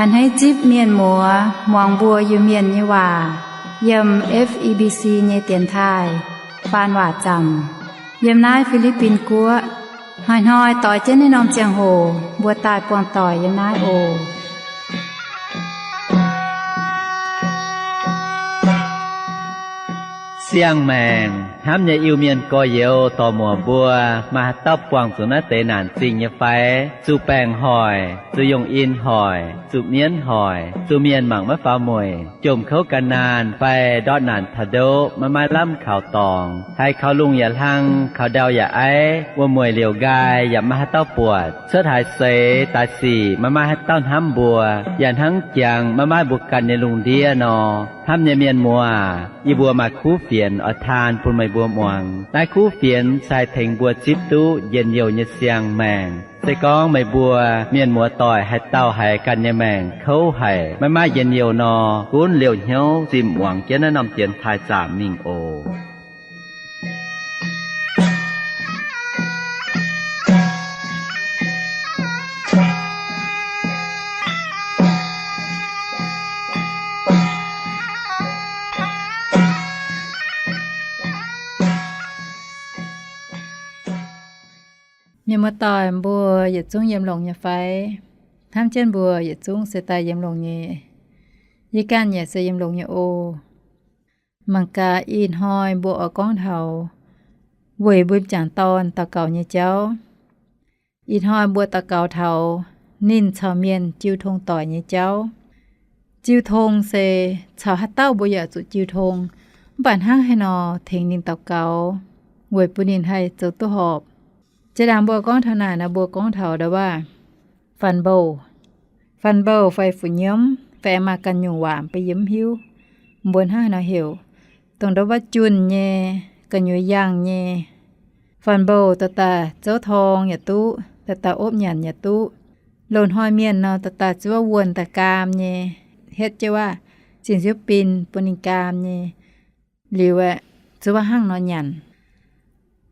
A'hneiv zipv mienh muoz muangx mbuo Iu-Mienh nyei waac yiem F E B C nyei dienx taaih faan waac zaamc, yiem naaiv Fi^li^bin Guoqv. Hnoi-hnoi doix jienv naaiv norm ziangh hoc mbuo daaih buangh doic yiem naaiv oc. Siang-maengc hnamv nyei Iu-Mienh gorx-youz dorc-muoc mbuo, maaih haaix dauh buangh zuqc naaiv deix naanc zingh nyei fai? Zuqc baengc hoic, zuqc yungh in hoic, zuqc mienv hoic, zuqc mienh mangc maiv faaux mueic, jomc kouv gan naanh fai ndortv naanc taux ndoqv maiv maaih lamh kaux dorngx, haiz kaux lungh yaac hlang, kaux ndau yaac aiv, wuom-mueic liouc nqaai yaac maiv maaih haaix dauh buatc, cuotv haaix seix daaih sic maiv maaih haaix dauh hnamv mbuo, yaac hnangv jangx maiv maaih mbuo ganh nyei lungh ndiev nor. Hnamv nyei mienh muoz, yie mbuo maaih kuv fienx oix taan bun meih mbuo muangx. Naaiv kuv fienx se haih tengx mbuo zipv duqv njien-youh nyei siang-maengc. Se gorngv meih mbuo mienh muoz doic haaix dauh haiz ganh nyei maengc kouv haic, maiv maaih njien-youh nor, gunv liouh hnyouv zinh muangx jienv naaiv norm dienx taaih zaamc mingh oc. Mienh muoz-doic mbuo yietc zungv yiem longx nyei fai? Hnamv jienv mbuo yietc zungv se daaih yiem longx nyei. Yie ganh yaac se yiem longx nyei oc. Mangc gaax ih hnoi mbuo oix gorngv taux weic mbuo m'jangc dorn daux gaux nyei jauv. Ih hnoi mbuo daux gaux taux ninh caux mienh jiu tong doic nyei jauv. Jiu tong se caux haaix dauh mbuo yaac zuqc jiu tong, mv baac hnangv haaix nor tengx ninh daux gaux weic bun ninh haih zoux duqv horpc. Jiex ndaangc mbuo gorngv taux naaic nor, mbuo gorngv taux ndau wuov Faan Mbouh. Faan Mbouh fai Fu Nyiemv fai aengx maaih ganh nyungc waac mbuo yiem mv hiuv, mbuo hnangv haaix nor heuc, dongh ndau wuov junh nyei, gu'nyuoz yangh nyei. Faan Mbouh daaih daaih zouv torng yaac duqv, daaih daaih opv nyanc yaac duqv. Loz-hnoi mienh nor daaih daaih zuov wuonh daaih gaam nyei, hietv jienv wuov zinh nziouv bin bun ninh gaam nyei. Liuz aeqv, zuov wuov hnangv nor nyanc.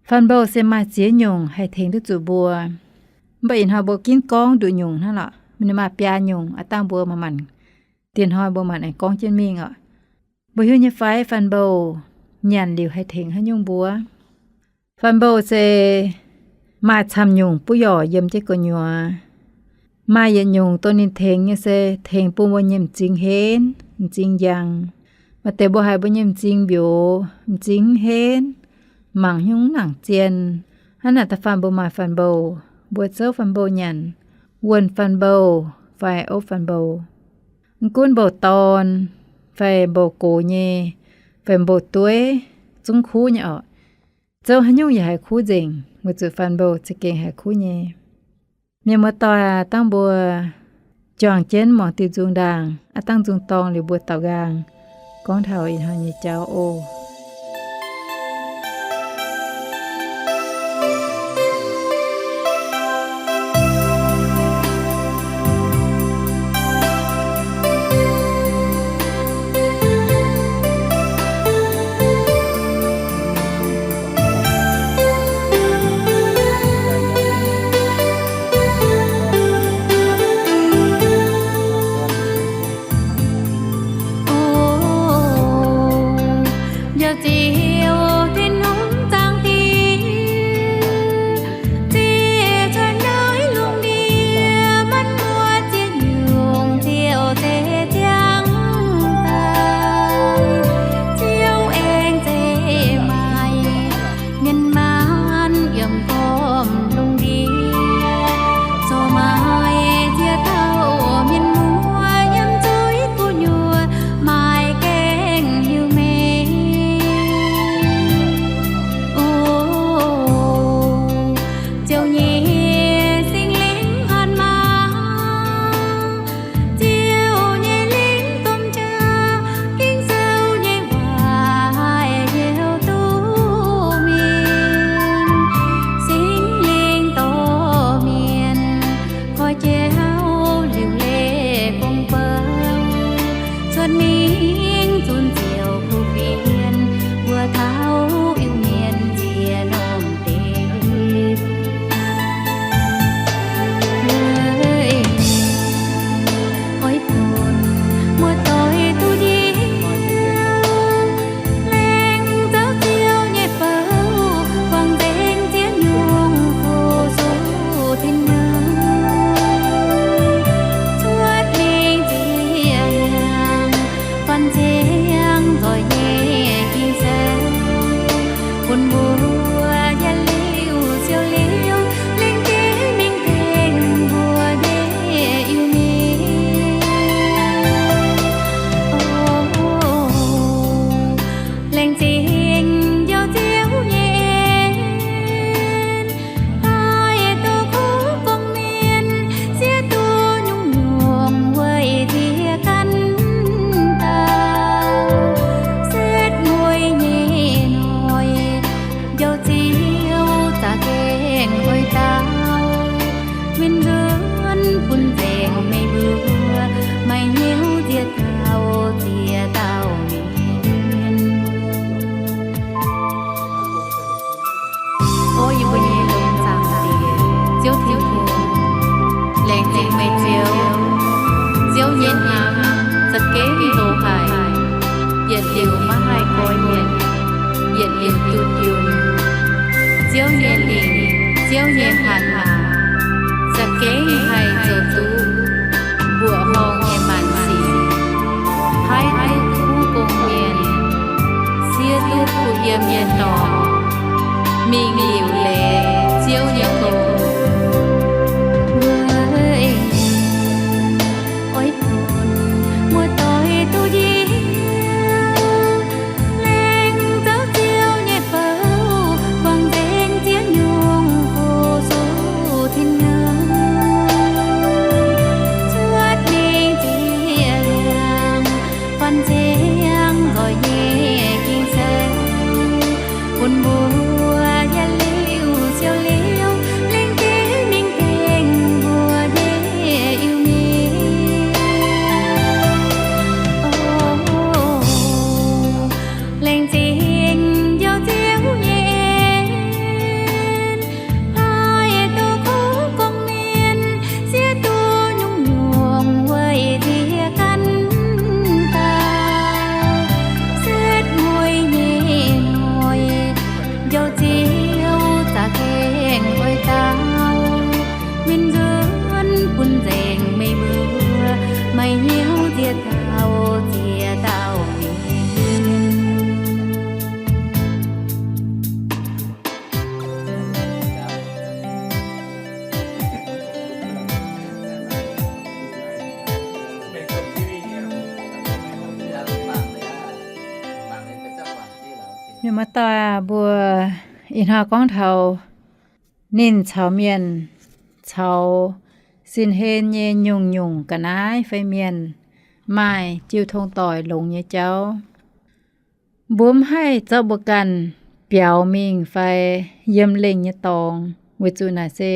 Faan Mbouh se maaih ziex nyungc haih tengx duqv zuqc mbuo. Mv baac ih hnoi mbuo ginv gorngv nduqc nyungc hnangv lorqc. Ninh maaih biaa nyungc, aav dangh mbuo manc-manc, dieh hnoi mbuo manc-manc aengx gorngv jienv mingh oc. Mbuo hiuv nyei fai Faan Mbouh nyanc liuz haih tengx haaix nyungc mbuo? Faan Mbouh se maaih camv nyungc buov yorc yiem jienv gu'nyuoz. Maaih yietc nyungc dongh ninh tengx nyei se tengx bun mbuo nyei m'zing henv, m'zing njang. Maaih deix mbuo haiz mbuo nyei m'zing mbiouz, m'zing mv henv, mangc haaix nyungc mv nangc zien. Hnangv naaic da'faanh mbuo maaih Faan Mbouh, mbuo zouv Faan Mbouh nyanc, wuonh Faan Mbouh fai opv Faan Mbouh. Mv gunv mbouh dorn fai mbouh gox nyei, fai mbouh dueiv, zungv kuv nyei oc. Zouv haaix nyungc yaac haiz kuv nzengc, weic zuqc Faan Mbouh za'gengh haiz kuv nyei. Mienh muoz-doic, dangh mbuo juangc jienv muangx diuh nzung ndaangc, aav dangh nzung dorng liuz mbuo daaux nqaang gorngv taux ih hnoi nyei jauv oc. Ziouv Tin-Hungh zaangc Diex, ziec cuotv naaiv lungh ndiev, maiv muoz ziex nyungc Ziouv zeiz ziangh daaih. Ziouv aengx zeiz maaic mienh maanc yiem gormx lungh ndiev, corc maaic ziex dauh mienh muoz yiem zuiz gu'nyuoz maaic gaengh hiuv mengh. O Ziouv nyei Singx Lingh hatc maaz, Ziouv nyei lingh domh jaax, Ging-Sou nyei waac haih heuc duqv mingh. Singx Lingh dorh mienh koi jauv liuc leiz gong-bou, cuotv mingh zunc Ziouv kuv Nzengc nzoih nyei ging-sou, bun mbuo yietc liuz siou liuz, lengc jeiv mingh tengx mbuo nyei Iu-Mienh. O, laengz zingh Njoux Ziouv nyei en, haih duqv kuv gorngv mienh, siev duqv nyungc-nyungc weic nziex ganh dauh. Setv mueiz nyei hnoi, Njoux Ziouv za'gengh oix dau. Min nzuonx bun nzengc meih mbuo, maaih hnyouv nziex dauh ziex dauh mienh. O yie mbuo nyei longx zaangc Diex, Ziouv Tin-Hungh, laengz zingh meih Ziouv. Ziouv nyei hnamv za'gengh hlo haic, yietc liuz maiv haih goiv yienc, yietc liuz duqv yungz. Ziouv nyei lingc, Ziouv nyei hatc maaz, za'gengh haih zoux duqv mbuoqc horngh nyei maanc sic, haih duqv kuv gorngv mienh, siev duqv kuh yiem nyei dorngx, mingh liuc leiz Ziouv nyei gong. Weic oix bun muoz-doic duqv njoux, laengz zouv Ziouv nyei bouh, buangh nzengc ziex nyungc fu-sux tin-hungh, cuotv mingh ziex liangx, faanv ziangx nzoih nyei ging-sou, bun mbuo yietc liuz siou liuz, lengc jeiv mingh tengx mbuo nyei Iu-Mienh. O, laengz zingh Njoux Ziouv nyei en, haih duqv kuv gorngv mienh, siev duqv nyungc-nyungc weic nziex ganh dauh. Setv mueiz nyei hnoi, Njoux Ziouv za'gengh oix dau. Min nzuonx bun nzengc meih mbuo, maaih hnyouv nziex dauh ziex dauh mienh. Mienh muoz-doic aac, mbuo ih hnoi gorngv taux ninh caux mienh, caux sin-hlen nyei nyungc-nyungc ga'naaiv fai mienh maaih jiu tong doic longx nyei jauv. Mbuo mv haih zorqv mbuo ganh biaux mingh fai yiem lengh nyei dorngx, weic zuqc naaic se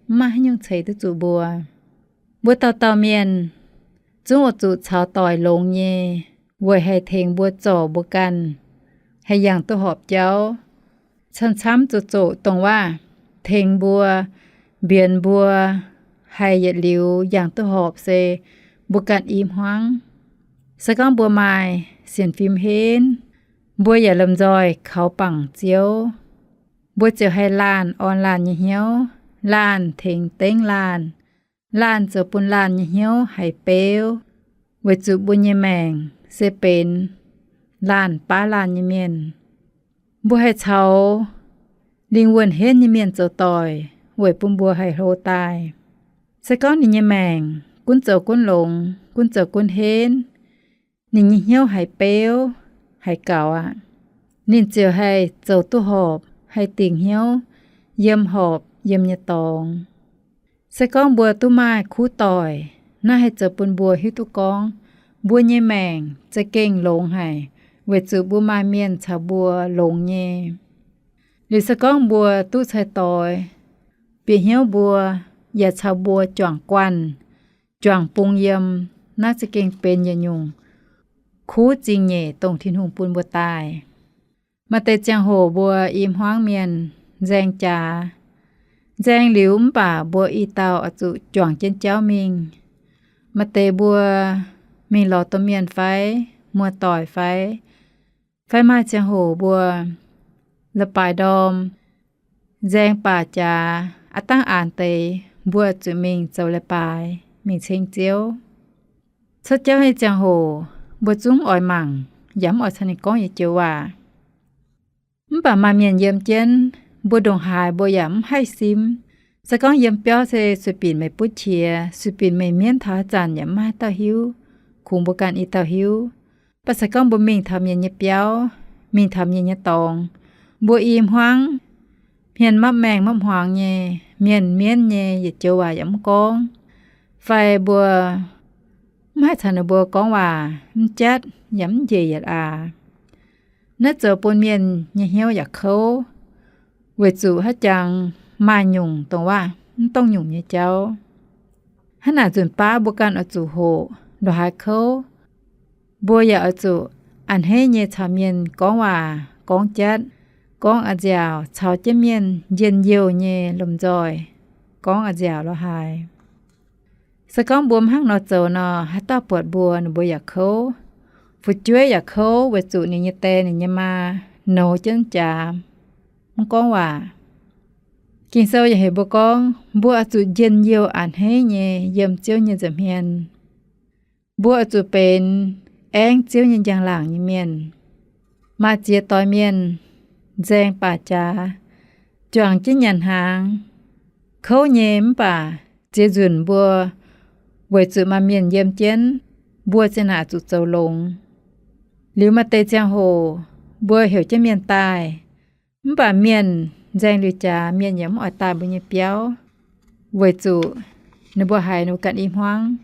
mv maaih haaix nyungc ceix duqv zuqc mbuo. Mbuo dauh dauh mienh zungv oix zuqc caux doic longx nyei, weic haih tengx mbuo zorc mbuo ganh haih yangh duqv horpc jauv. Camv-camv zoqc zoqc dongh waac tengx mbuo, mbienx mbuo haih yietc liuz yangh duqv horpc se mbuo ganh i hmuangv. Se gorngv mbuo maaih sienx fim henv, mbuo yaac lomh nzoih kaux bangc Ziouv, mbuo ziouc haih laanh orn laanh nyei hnyouv, laanh tengx dengv laanh, laanh zoux bun laanh nyei hnyouv haiz beuv, weic zuqc mbuo nyei maengc se benx laanh baav laanh nyei mienh. Mbuo haih caux lingh wuonh henv nyei mienh zoux doic weic bun mbuo haih hlo daaih. Se gorngv ninh nyei maengc gunv zoux gunv longx, gunv zoux gunv henv, ninh nyei hnyouv haiz beuv, haiz gaux aqv, ninh ziouc haih zoux duqv horpc, haih dingc hnyouv yiem horpc yiem nyei dorngx. Se gorngv mbuo duqv maaih kuv doic, naaiv haih zoux bun mbuo hiuv duqv gorngv mbuo nyei maengc za'gengh longx haic, weic zuqc mbuo maaih mienh caux mbuo longx nyei. Liuz se gorngv mbuo duqv cai-doix, bieqc hnyouv mbuo yaac caux mbuo juangc guanh, juangc bung yiem, naaiv za'gengh benx yietc nyungc kuv zingh nyeic dongh Tin-Hungh bun mbuo daaih. Maaih deix ziangh hoc mbuo i hmuangv mienh nzaeng jaax, nzaeng liuz mv baac mbuo i dauh oix zuqc juangc jienv jauv mingh. Maaih deix mbuo mingh lorz domh mienh fai muoz-doic fai, fai maaih ziangh hoc mbuo la'baaix ndorm nzaeng baac jaax, aav dangv aanx deix mbuo zuqc mingh zoux leiz-baaix, mingh ceng Ziouv. Cuotv jauv nyei ziangh hoc, mbuo zungv oix mangc, yaac mv oix caux ninh gorngv yietc joux waac. Mv baac maaih mienh yiem jienv, mbuo ndongc haaix mbuo yaac mv haih simv. Se gorngv yiem biauv se sueih binc meih butv qiex, sueih binc meih mienv taux haaix zanc yaac mv maaih haaix dauh hiuv, kungx mbuo ganh i dauh hiuv. Mv baac se gorngv mbuo mingh taux mienh nyei biauv, mingh taux mienh nyei dorngx, mbuo i hmuangv, hmien mapv maengh mapv hmuangx nyei, mienh mienv nyei yietc joux waac yaac mv gorngv, fai mbuo mv haih caux ninh mbuo gorngv waac, mv jatv yaac mv njiec yietc aax. Naaiv zoux bun mienh nyei hnyouv yaac kouv, weic zuqc haaix jangx maaih nyungc dongh waac mv dongh nyungc nyei jauv. Hnangv naaic nzunc baav mbuo ganh oix zuqc hoqc ndongc haaix kouv, mbuo yaac oix zuqc a'hneiv nyei caux mienh gorngv waac, gorngv jatv, gorngv a'nziaauc, caux jienv mienh njien-youh nyei lomh nzoih gorngv a'nziaauc lorz haaix. Se gorngv mbuo mv hnangv nor zoux nor, haaix dauh buatc mbuo, ninh mbuo yaac kouv. Fu'jueiv yaac kouv weic zuqc ninh nyei die ninh nyei maa nouz jienv jaax, mv gorngv waac. Ging-Sou yaac heuc mbuo gorngv, mbuo oix zuqc njien-youh a'hneiv nyei yiem Ziouv nyei nza'hmien. Mbuo oix zuqc benx aengv Ziouv nyei njang-laangc nyei mienh, maaih ziex doix mienh nzaeng baac jaax, juangc jienv nyanc hnaangx, kouv nyei mv baac ziex nzunc mbuo weic zuqc maaih mienh yiem jienv, mbuo zinh naaic zuqc zoux longx. Liuz maaih deix ziangh hoc mbuo heuc jienv mienh daaih, mv baac mienh nzaeng liuz jaax, mienh yaac mv oix daaih mbuo nyei biauv, weic zuqc ninh mbuo haiz ninh mbuo ganh i hmuangv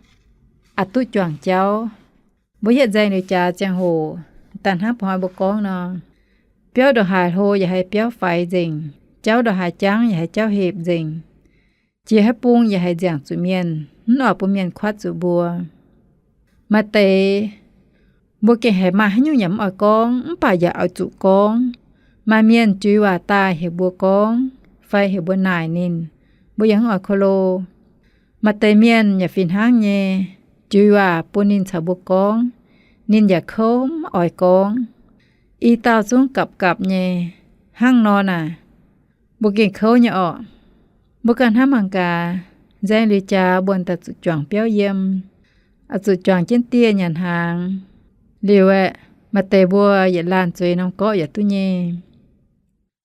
aqc duqv juangc jauv. Mbuo hietv nzaeng liuz jaax ziangh hoc, daaih hnangv ba'hnoi mbuo gorngv nor, biauv ndongc haaix hlo yaac haiz biauv faix nzengc, jauv ndongc haaix jangv yaac haiz jauv hepc nzengc, jiex haaix bung yaac haiz nziangc zuqc mienh, mv oix bun mienh kuatv zuqc mbuo. Maaih deix mbuo gengh haiz maaih haaix nyungc yaac mv oix gorngv, mv baac yaac oix zuqc gorngv. Maaih mienh juix waac daaih heuc mbuo gorngv fai heuc mbuo naaic ninh, mbuo yaac mv oix ko lo. Maaih deix mienh yaac fih hnangv nyei, juix waac bun ninh caux mbuo gorngv, ninh yaac kouv mv oix gorngv. I dauh zungv gapv gapv nyei. Hnangv nor naaic, mbuo gengh kouv nyei orqc. Mbuo ganh hnamv mangc gaax, nzaeng liuz jaax mbuo daaih zuqc juangc biauv yiem, oix zuqc juangc jienv dieh nyanc hnaangx. Liuz aeqv, maaih deix mbuo yietc laanh zueiz norm gorqv yaac duqv nyei.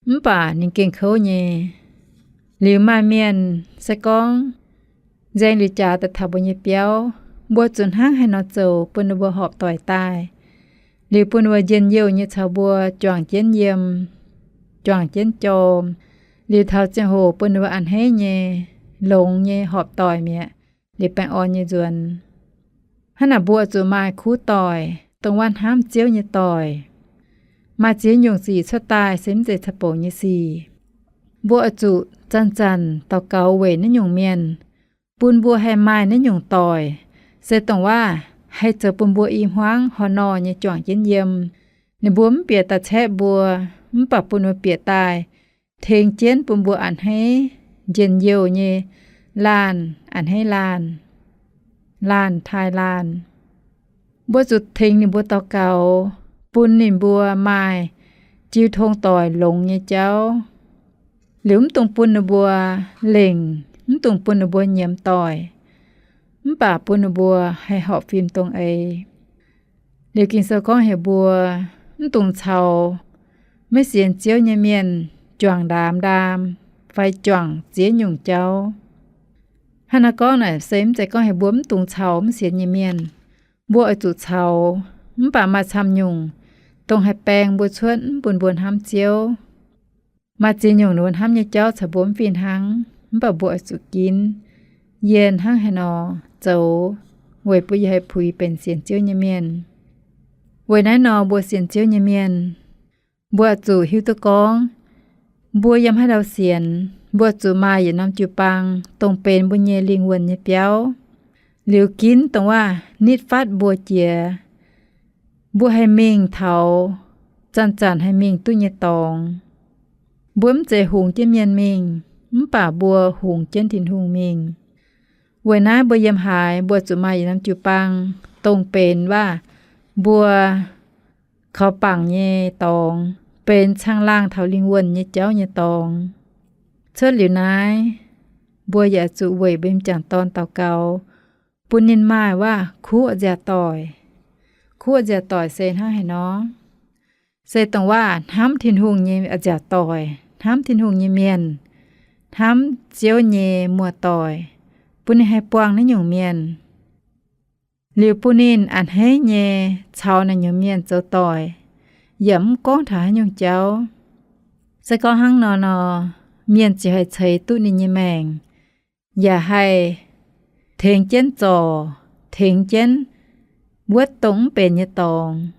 Mv baac ninh gengh kouv nyei. Liuz maaih mienh se gorngv nzaeng liuz jaax daaih taux mbuo nyei biauv, mbuo zuqc hnangv haaix nor zoux bun ninh mbuo horpc doic daaih, liuz bun ninh mbuo njien-youh nyei caux mbuo juangc jienv yiem, juangc jienv jorm, liuz taux ziangh hoc bun ninh mbuo a'hneiv nyei, longx nyei, horpc doic mi'aqv, liuz baengh orn nyei nzuonx. Hnangv naaic mbuo zuqc maaih kuv doic, dongh wuov hnamv Ziouv nyei doic. Maaih ziex nyungc sic cuotv daaih se mv zeiz caux bouc nyei sic. Mbuo oix zuqc zanc-zanc daux gaux weic naaiv nyungc mienh, bun mbuo haih maaih naaiv nyungc doic, se dongh waac haih zoux bun mbuo i hmuangv horh nor nyei juangc jienv yiem. Ninh mbuo mv bieqc daaih caeqv mbuo, mv baac bun mbuo bieqc daaih tengx jienv bun mbuo a'hneiv njien-youh nyei laanh a'hneiv laanh, laanh taaih laanh. Mbuo zuqc tengx ninh mbuo daux gaux, bun ninh mbuo maaih jiu tong doic longx nyei jauv. Liuz mv dungx bun ninh mbuo lengc, mv dungx bun ninh mbuo nyiemz doic, mv baac bun ninh mbuo haih horpc fim dongh eix. Liuz Ging-Sou gorngv heuc mbuo mv dungx caux maiv sienx Ziouv nyei mienh juangc ndaam ndaam fai juangc ziex nyungc jauv. Hnangv naaiv gorngv naaic se mv zeiz gorngv heuc mbuo mv dungx caux maiv sienx nyei mienh. Mbuo oix zuqc caux, mv baac maaih camv nyungc dongh haih baeng mbuo cuotv, mv bun mbuo hnamv Ziouv. Maaih ziex nyungc ninh mbuo hnamv nyei jauv caux mbuo mv fih hnangv, mv baac mbuo oix zuqc ginv yienh hnangv haaix nor zoux, weic bun yie haih puix benx sienx Ziouv nyei mienh. Weic naaiv nor mbuo sienx Ziouv nyei mienh, mbuo oix zuqc hiuv duqv gorngv mbuo yiem haaix ndau sienx, mbuo zuqc maaih yietc norm jiu-baang dongh benx mbuo nyei lingh wuonh nyei biauv. Liuz ginv dongh waac nitv fatv mbuo jiex, mbuo haih mingh taux zanc-zanc haih mingh duqv nyei dorngx. Mbuo mv zeiz hungx jienv mienh mingh, mv baac mbuo hungx jienv Tin-Hungh mingh. Weic naaiv mbuo yiem haaix mbuo zuqc maaih yietc norm jiu-baang dongh benx waac mbuo kaux bangc nyei dorngx, benx caangh laangh taux lingh wuonh nyei jauv nyei dorngx. Cuotv liuz naaiv, mbuo yaac zuqc weic mbuo nyei m'jangc dorn daux gaux, bun ninh maaih waac kuv nziaauc doic, kuv nziaauc doic se hnangv haaix nor? Se dongh waac hnamv Tin-Hungh nyei nziaauc doic, hnamv Tin-Hungh nyei mienh, hnamv Ziouv nyei muoz-doic, bun ninh haih buangh naaiv nyungc mienh. Liuz bun ninh a'hneiv nyei caux naaiv nyungc mienh zoux doic, yaac mv gorngv taux haaix nyungc jauv. Se gorngv hnangv nor nor, mienh ziouc haih ceix duqv ninh nyei maengc, yaac haih tengx jienv zorc, tengx jienv wuov dongh mv benx nyei dorngx.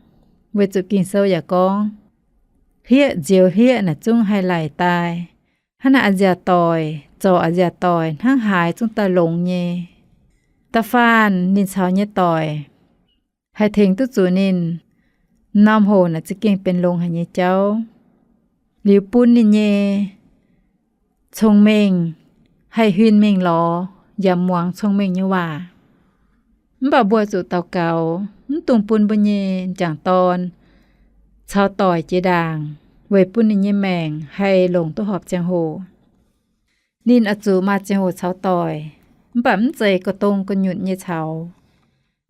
Weic zuqc Ging-Sou yaac gorngv, hlieqv nzioux hlieqv naaic zungv haih laic daaih. Hnangv naaic a'nziaauc doic zorc a'nziaauc doic hnangv haaix zungv daaih longx nyei. Da'faanh ninh caux nyei doic haih tengx duqv zuqc ninh, norm hoc naaic za'gengh benx longx haic nyei jauv. Liuz bun ninh nyei cong-mengh haih huin mingh lorz yaac muangx cong-mengh nyei waac. Mv baac mbuo zuqc daux gaux, mv dungx bun mbuo nyei m'jangc dorn caux doic jiex ndaangc, weic bun ninh nyei maengc haih longc duqv horpc ziangh hoc. Ninh oix zuqc maaih ziangh hoc caux doic, mv baac mv zeiz ga'dong ga'nyunc nyei caux.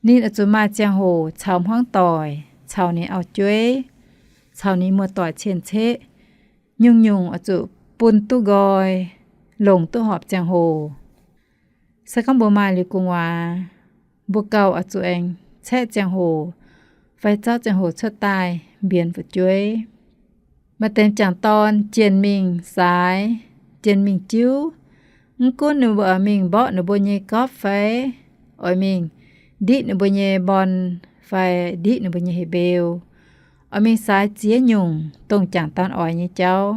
Ninh oix zuqc maaih ziangh hoc caux hmuangv doic, caux ninh auv-jueiv, caux ninh muoz-doic cien-ceqv, nyungc-nyungc oix zuqc bun duqv nqoi, longc duqv horpc ziangh hoc. Se gorngv mbuo maaih liuz gu'nguaaz, mbuo gauh oix zuqc aengx caeqv ziangh hoc fai zauv ziangh hoc cuotv daaih mbienx fu'jueiv. Maaih deix m'jangc dorn jienh mingh saaix, jienh mingh jiuv, mv gunv ninh mbuo oix mingh mborqv ninh mbuo nyei gopv fai oix mingh ndiqv ninh mbuo nyei mbong fai ndiqv ninh mbuo nyei heh mbeu, oix mingh saaix ziex nyungc dongh m'jangc dorn oix nyei jauv.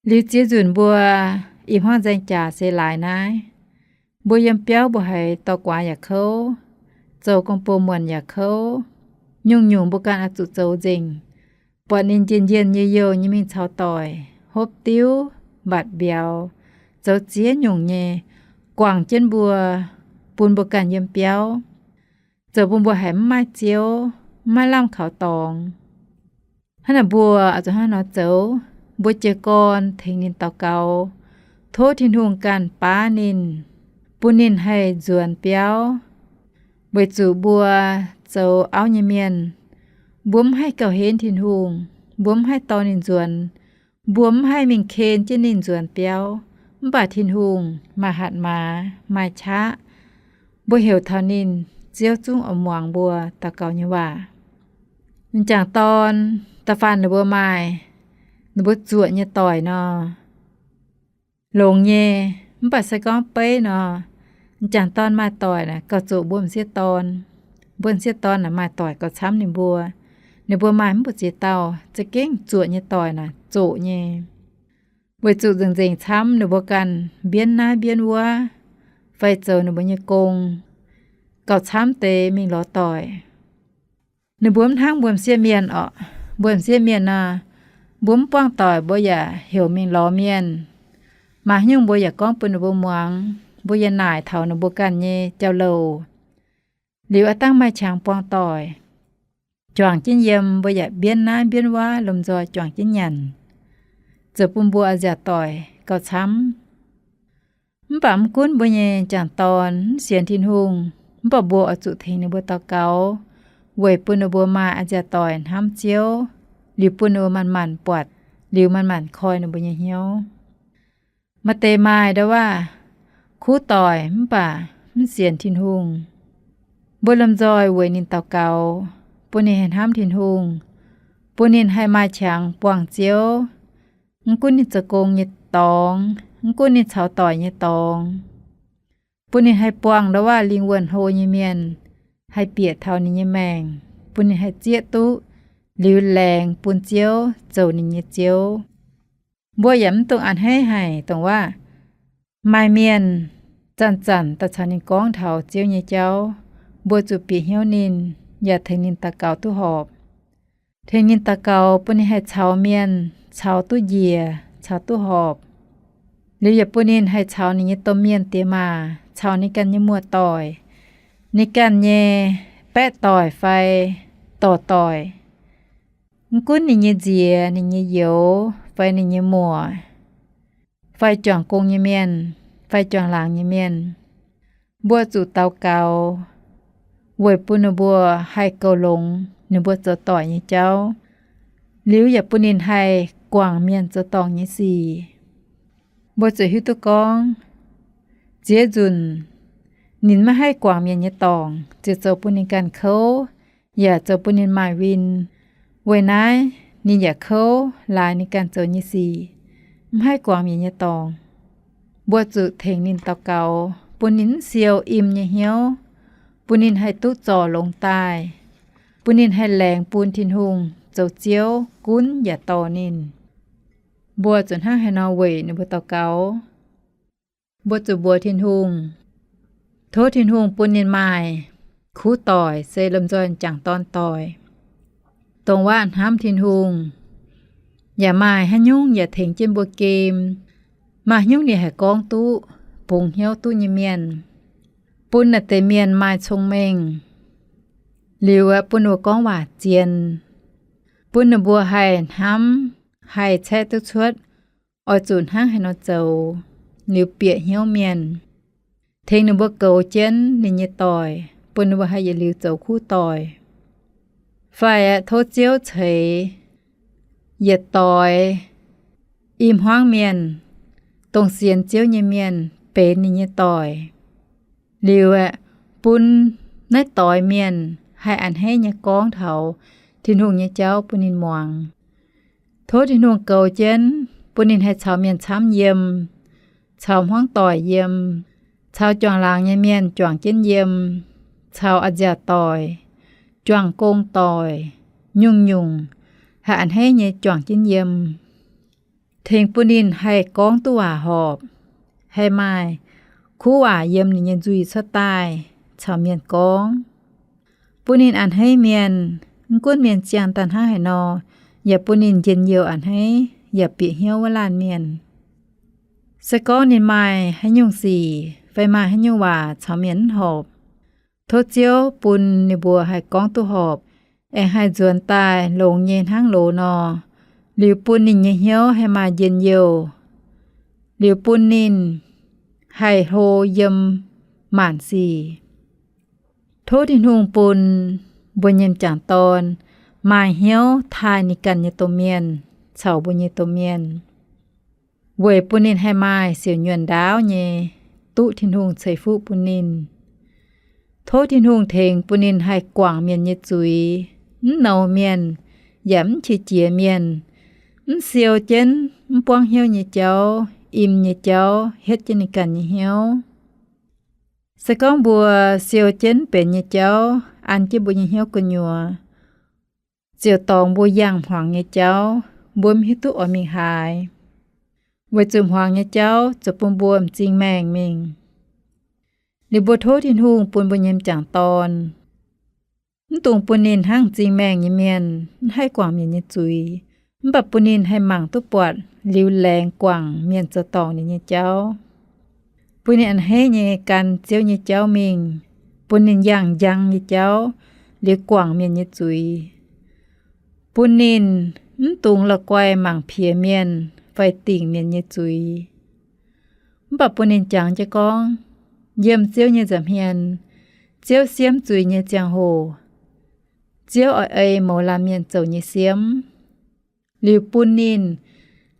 Liuz ziex nzunc mbuo i hmuangv nzaeng jaax se laaix naaiv. Mbuo yiem biauv mbuo haiz dorh guaax yaac kouv, zoux gong-bou muonc yaac kouv, nyungc-nyungc mbuo ganh oix zuqc zoux nzengc. Buatc ninh njien-njien nyei youh nyei mingh caux doic, hopv diuv, mbatc mbiauz, zoux ziex nyungc nyei, guangc jienv mbuo, bun mbuo ganh yiem biauv, zoux bun mbuo haiz mv maaih Ziouv, mv maaih lamh kaux dorngx. Hnangv naaic mbuo oix zuqc hnangv nor zoux. Mbuo jiez gorn tengx ninh daux gaux, tov Tin-Hungh ganh baav ninh, bun ninh haih nzuonx biauv. Weic zuqc mbuo zoux auv nyei mienh, mbuo mv haih gauh henv Tin-Hungh, mbuo mv haih dorh ninh nzuonx, mbuo mv haih mingh ken jienv ninh nzuonx biauv. Mv baac Tin-Hungh maaih hatc maaz, maaih qaqv. Mbuo heuc taux ninh, Ziouv zungv oix muangx mbuo daux gaux nyei waac. M'jangc dorn, da'faanh ninh mbuo maaih, ninh mbuo zuoqc nyei doic nor, longx nyei. Mv baac se gorngv beiv nor, m'jangc dorn maaih doic naaic gauh zuqc mbuo m'sieqv dorn. Mbuo m'sieqv dorn naaic maaih doic gauh camv ninh mbuo. Ninh mbuo maaih mv buoz ziex dauh za'gengh zuoqc nyei doic naaic zoqc nyei. Weic zuqc nzengc-nzengc camv ninh mbuo ganh mbienv naaiv mbienv wuov, fai zoux ninh mbuo nyei gong, gauh camv deix mingh lorz doic. Ninh mbuo mv hnangv mbuo m'sieqv mienh orqc. Mbuo m'sieqv mienh nor, mbuo mv buangh doic mbuo yaac heuc mingh lorz mienh. Maaih haaix nyungc mbuo yaac gorngv bun ninh mbuo muangx, mbuo yaac naaic taux ninh mbuo ganh nyei jauv-louc. Liuz aav dangh maaih qangx buangh doic, juangc jienv yiem, mbuo yaac mbienv naaiv mbienv wuov lomh nzoih juangc jienv nyanc, zoux bun mbuo a'nziaauc doic gauh camv. Mv baac mv gunv mbuo nyei m'jangc dorn mv sienx Tin-Hungh, mv baac mbuo oix zuqc tengx ninh mbuo daux gaux, weic bun ninh mbuo maaih a'nziaauc doic hnamv Ziouv, liuz bun ninh mbuo manc-manc buatc, liuz manc-manc koi ninh mbuo nyei hnyouv. Maaih deix maaih ndau waac kuv doic mv baac mv sienx Tin-Hungh. Mbuo lomh nzoih weic ninh daux gaux, bun ninh haih hnamv Tin-Hungh, bun ninh haih maaih qangx buangh Ziouv. Mv gunv ninh zoux gong nyei dorngx, mv gunv ninh caux doic nyei dorngx, bun ninh haih buangh ndau waac lingh wuonh hlo nyei mienh, haih bieqc taux ninh nyei maengc, bun ninh haih zieqv duqv, liuz laengz bun Ziouv zoux ninh nyei Ziouv. Mbuo yaac mv dungx a'hneiv haic dongh waac maaih mienh zanc-zanc daaih caux ninh gorngv taux Ziouv nyei jauv. Mbuo zuqc bieqc hnyouv ninh, yaac tengx ninh daux gaux duqv horpc. Tengx ninh daux gaux bun ninh haih caux mienh caux duqv njiec, caux duqv horpc. Liuz yaac bun ninh haih caux ninh nyei domh mienh diex maac, caux ninh ganh nyei muoz-doic, ninh ganh nyei baeqv doic fai dorc doic, mv gunv ninh nyei nziex, ninh nyei youz, fai ninh nyei muoc, fai juangc gong nyei mienh, fai juangc laangz nyei mienh, mbuo zuqc daux gaux weic bun ninh mbuo haih goux longx ninh mbuo zoux doic nyei jauv, liuz yaac bun ninh haih guangc mienh zoux dorngc nyei sic. Mbuo zuqc hiuv duqv gorngv, ziex nzunc ninh maiv haih guangc mienh nyei dorngc, ziouc zoux bun ninh ganh kouv, yaac zoux bun ninh maaih win. Weic naaiv ninh yaac kouv laaix ninh ganh zoux nyei sic, mv haih guangc mienh nyei dorngc. Mbuo zuqc tengx ninh daux gaux, bun ninh mv siou im nyei hnyouv, bun ninh haih duqv zorc longx daaih, bun ninh haih laengz bun Tin-Hungh zoux Ziouv gunv yaac dorh ninh. Mbuo zuqc hnangv haaix nor weic ninh mbuo daux gaux? Mbuo zuqc mbuox Tin-Hungh, tov Tin-Hungh bun ninh maaih kuv doic se lomh nzoih jangc dorn doic, dongh waac hnamv Tin-Hungh, yaac maaih haaix nyungc yaac tengx jienv mbuo gem, maaih haaix nyungc ninh haih gorngv duqv, bungx hnyouv duqv nyei mienh, bun naaiv deix mienh maaih cong-mengh, liuz aeqv, bun ninh mbuo gorngv waac zien, bun ninh mbuo haih hnamv, haih caeqv duqv cuotv oix zuqc hnangv haaix nor zoux, liuz bieqc hnyouv mienh, tengx ninh mbuo goux jienv ninh nyei doic, bun ninh mbuo haih yietc liuz zoux kuv doic. Fai aeqv, tov Ziouv ceix yietc doix i hmuangv mienh, dongh sienx Ziouv nyei mienh, benx ninh nyei doic. Liuz aeqv, bun naaiv doix mienh haih a'hneiv nyei gorngv taux Tin-Hungh nyei jauv bun ninh muangx. Tov Tin-Hungh goux jienv, bun ninh haih caux mienh camv yiem, caux hmuangv doic yiem, caux juangc laangz nyei mienh juangc jienv yiem, caux a'nziaauc doic, juang-gong doic, nyungc-nyungc haih a'hneiv nyei juangc jienv yiem. Tengx bun ninh haih gorngv duqv waac horpc, haih maaih kuv waac yiem ninh nyei nzuih cuotv daaih caux mienh gorngv. Bun ninh a'hneiv mienh, mv gunv mienh ziangh daaih hnangv haaix nor, yaac bun ninh njien-youh a'hneiv, yaac bieqc hnyouv wuov laanh mienh. Se gorngv ninh maaih haaix nyungc sic fai maaih haaix nyungc waac caux mienh mv horpc, tov Ziouv bun ninh mbuo haih gorngv duqv horpc, aengx haih nzuonx daaih longx nyei hnangv loz nor, liuz bun ninh nyei hnyouv haih maaih njien-youh, liuz bun ninh haih hlo yiem maanc sic. Tov Tin-Hungh bun mbuo nyei m'jangc dorn maaih hnyouv taaih ninh ganh nyei domh mienh caux mbuo nyei domh mienh, weic bun ninh haih maaih siouc nyuonh ndaauv nyei duqv Tin-Hungh ceix fuqv bun ninh. Tov Tin-Hungh tengx bun ninh haih guangc mienh nyei zuiz, mv nouz mienh, yaac mv qiex jiez mienh, mv siou jienv mv buangv hnyouv nyei jauv, im nyei jauv, hietv jienv ninh ganh nyei hnyouv. Se gorngv mbuo siou jienv benx nyei jauv an jienv mbuo nyei hnyouv gu'nyuoz, ziouc dorngx mbuo yangh hmuangx nyei jauv, mbuo mv hiuv duqv oix mingh haaix. Weic zuqc hmuangx nyei jauv ziouc bun mbuo m'zing maengh mingh. Liuz mbuo tov Tin-Hungh bun mbuo nyei m'jangc dorn, mv dungx bun ninh hnangv m'zing maengh nyei mienh, mv haih guangc mienh nyei zuiz, mv baac bun ninh haih mangc duqv buatc liuz laengz guangc mienh zoux dorngc ninh nyei jauv. Bun ninh a'hneiv nyei gan Ziouv nyei jauv mingh, bun ninh yangh njang nyei jauv liuz guangc mienh nyei zuiz. Bun ninh mv dungx la'guaih mangc piex mienh fai dingc mienh nyei zuiz. Mv baac bun ninh jangx jienv gorngv, yiem Ziouv nyei nza'hmien, Ziouv siemv zuiz nyei ziangh hoc, Ziouv oix ei mouz laanh mienh zoux nyei siemv. Liuz bun ninh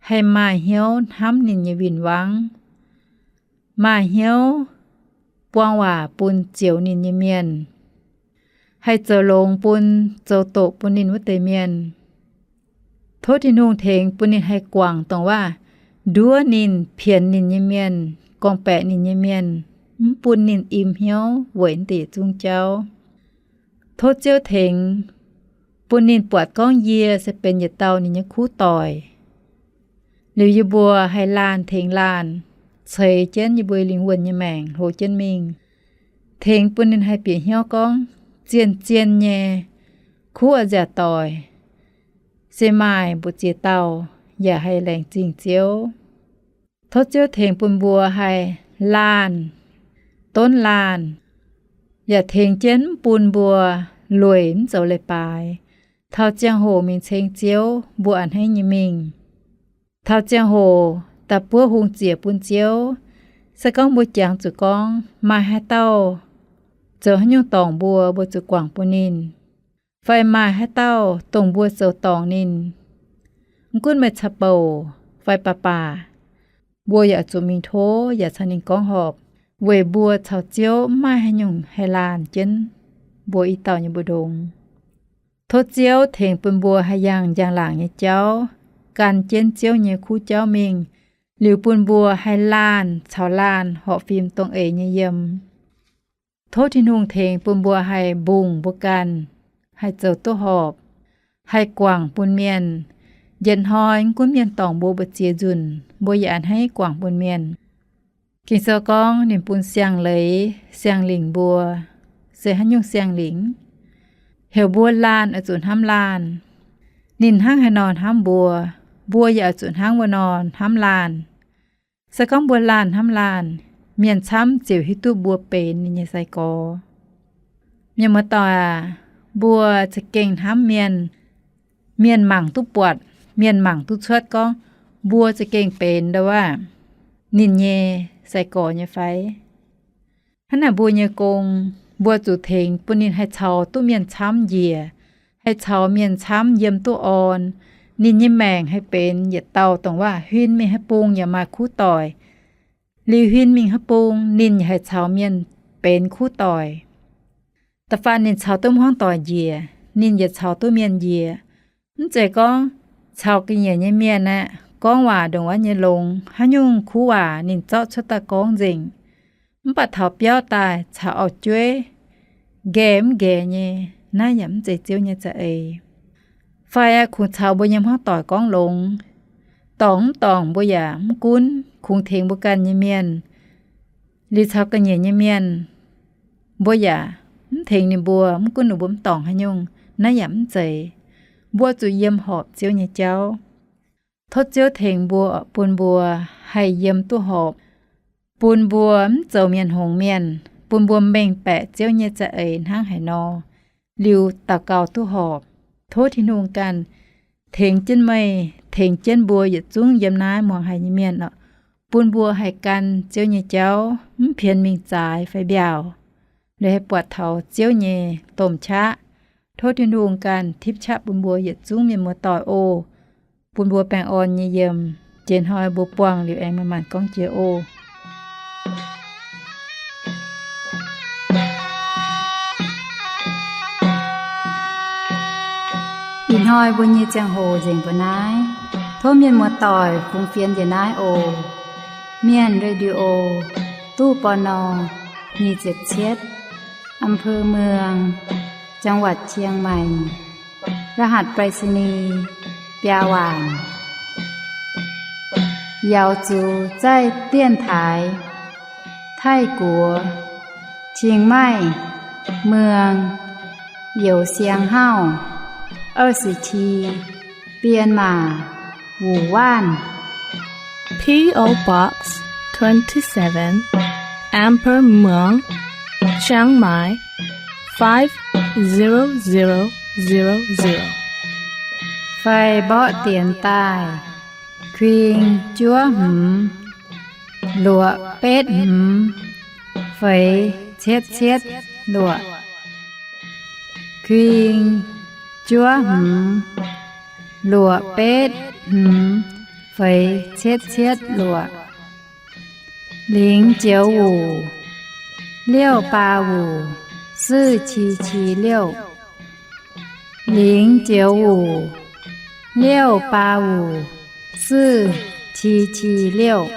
haih maaih hnyouv hnamv ninh nyei win-wangv, maaih hnyouv buang waac bun zioux ninh nyei mienh, haih zoux longx bun zoux doqc bun ninh wuov deix mienh. Tov Tin-Hungh tengx bun ninh haih guangc dongh waac nduov ninh, pienx ninh nyei mienh, gorngv-baeqc ninh nyei mienh, mv bun ninh im hnyouv weic naaiv deix yietc zungv jauv. Tov Ziouv tengx bun ninh buatc gorngv yie se benx yietc dauh ninh nyei kuv doic. Liuz yie mbuo haih laanh tengx laanh ceix jienv yie mbuo lingh wuonh nyei maengc hlo jienv mingh. Tengx bun ninh haih bieqc hnyouv gorngv zien-zien nyei kuv a'nziaauc doic se maaih mbu'ziex dauh yaac haih laengz zingh Ziouv. Tov Ziouv tengx bun mbuo haih laanh, donv laanh, yaac tengx jienv mv bun mbuo lueic mv zoux leiz-baaix. Taux ziangh hoc mingh ceng Ziouv, mbuo a'hneiv nyei mingh. Taux ziangh hoc daaih buov hungh ziec bun Ziouv. Se gorngv mbuo jangx zuqc gorngv maaih haaix dauh zoux haaix nyungc dorngc mbuo, mbuo zuqc guangc bun ninh. Fai maaih haaix dauh dongh mbuo zoux dorngc ninh, mv gunv meih caqv-bouc fai baac baac, mbuo yaac zuqc mingh tov yaac caux ninh gorngv horpc, weic mbuo caux Ziouv mv maaih haaix nyungc haih laanh jienv mbuo i dauh nyei mbu'ndongx. Tov Ziouv tengx bun mbuo haih yangh njang-laangc nyei jauv, gan jienv Ziouv nyei kuv jauv mingh, liuz bun mbuo haih laanh caux laanh horpc fim dongh eix nyei yiem. Tov Tin-Hungh tengx bun mbuo haih mbungh mbuo ganh, haih zoux duqv horpc, haih guangc bun mienh. Yietc hnoi mv gunv mienh dorngc mbuo mbu'ziex nzunc, mbuo yaac a'hneiv guangc bun mienh. Ging-Sou gorngv ninh bun siang-leiz siang-lingc mbuo. Se haaix nyungc siang-lingc? Heuc mbuo laanh oix zuqc hnamv laanh. Ninh hnangv haaix nor hnamv mbuo, mbuo yaac oix zuqc hnangv wuov nor hnamv laanh. Se gorngv mbuo laanh hnamv laanh, mienh camv ziouc hiuv duqv mbuo benx ninh nyei sai-gorx. Mienh muoz-doic aac, mbuo za'gengh hnamv mienh, mienh mangc duqv buatc, mienh mangc duqv cuotv gorngv mbuo za'gengh benx ndo aav, ninh nyei sai-gorx nyei fai? Hnangv naaic mbuo nyei gong, mbuo zuqc tengx bun ninh haih caux duqv mienh camv njiec, haih caux mienh camv yiem duqv orn. Ninh nyei maengc haih benx yietc dauh dongh waac huin mingh haaix bung yaac maaih kuv doic. Liuz huin mingh haaix bung, ninh yaac haih caux mienh benx kuv doic. Da'faanh ninh caux duqv hmuangv doic njiec, ninh yaac caux duqv mienh njiec. Mv zeiz gorngv caux ga'nyiec nyei mienh aeqv, gorngv waac ndongc wuov nyei longx, haaix nyungc kuv waac ninh zorqv cuotv daaih gorngv nzengc. Mv baac taux biauv daaih caux auv-jueiv nqaeqv mv nqaeqv nyei, naaiv yaac mv zeiz Ziouv nyei za'eix. Fai aeqv, kungx caux mbuo nyei hmuangv doic gorngv longx, dorngc mv dorngc mbuo yaac mv gunv, kungx tengx mbuo ganh nyei mienh, liuz caux ga'nyiec nyei mienh, mbuo yaac mv tengx ninh mbuo, mv gunv ninh mbuo mv dorngc haaix nyungc, naaiv yaac mv zeiz. Mbuo zuqc yiem horpc Ziouv nyei jauv. Tov Ziouv tengx mbuo, bun mbuo haih yiem duqv horpc, bun mbuo mv zoux mienh hngongx mienh, bun mbuo mengh baeqc Ziouv nyei za'eix hnangv haaix nor, liuz daux gaux duqv horpc. Tov Tin-Hungh ganh tengx jienv meih, tengx jienv mbuo yietc zungv yiem naaiv muangx haic nyei mienh oc, bun mbuo haih gan Ziouv nyei jauv, mv pienx mingh zaaix fai mbiauh, liuz haih buatc taux Ziouv nyei domh qaqv. Tov Tin-Hungh ganh tipv qaqv bun mbuo yietc zungv mienh muoz-doic oc, bun mbuo baengh orn nyei yiem. Jiex hnoi mbuo buangh liuz aengx manc-manc gorngv jiex oc. Ih hnoi mbuo nyei ziangh hoc nzengc mbuo naaiv. Tov mienh muoz-doic fungx fienx njiec naaiv oc. Mienh Radio, ตู้ ปณ. nyic ziepc cietv, อำเภอเมือง จังหวัดเชียงใหม่ รหัสไปรษณีย์ biaa waanc. 瑶族在电台 Taiv-Guoqv, Chiang Mai, Muang, Youz Siang Hauv, 二十七, Bienh Maac, Wuh Waanv. P O Box twenty-seven, Amber Muang, Chiang Mai, five zero zero zero zero. Fai mborqv dienx daaih, kuing juov hmz, luoqc betv hmz, feix cietv cietv luoqc. Kuing juov hmz, luoqc betv hmz, feix cietv cietv luoqc. 零九五, 六八五，四七七六. 零九五，六八五，四七七六.